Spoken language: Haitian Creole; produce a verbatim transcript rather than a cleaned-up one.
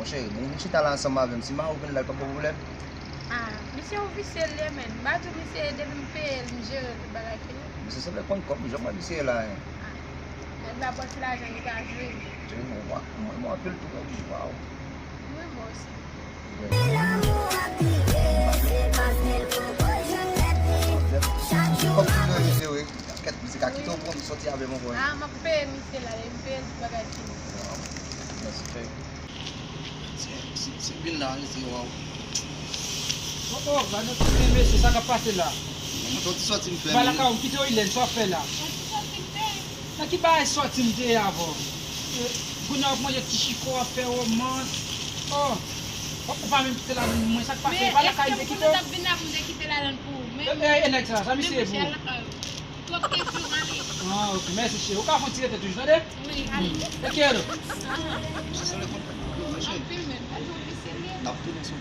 Cheri, bon, vin chita la ansanm avè m. Si mari w vin la, li p ap ba w pwoblèm? Ah, misye yon visye l ye, menn. M pa di w misye, depi m peye l, m jere l, tout bagay fini. Misye sanble konn kòb, jan m wè misye ye la, hein. Nèg la bòs lajan, li pa jwe. Cheri, mwen, mwen, mwen, mwen anpil tou, wi, waw. Mwen, mwen osi. Kòb ti jere vre. Kèt, misye ka kite w pou m sòti avè m ankò. Ah, m ap peye misye la, lè m peye l, tout bagay fini. Mèsi, cheri. Se, se, se bin la, wi, se waw. Oh, oh, gade tout men mesye, sa k ap pase la. Mwen, yon ti sòti m fè. Ba lakay ou, kite w, Ilèn, sa w ap fè la? Nan ki bagay sòti m te ye avè w? Kounye a w ap manje ti chiko, w ap fè womans. Oh, ou pa menm kite ladann mwen, sa k pase? Ba lakay m te kite w. Ap vin la pou m te kite ladann pou ou. Men E, e, e nèg sa, sa misye ye pou ou? Twòp kesyon, ale. Ah, ok, mèsi cheri. Ou ka fè yon ti rete toujou, tande? Wi, ale. Te kyero. Anpil menm, pa di w visye l ye. N ap tounen sou.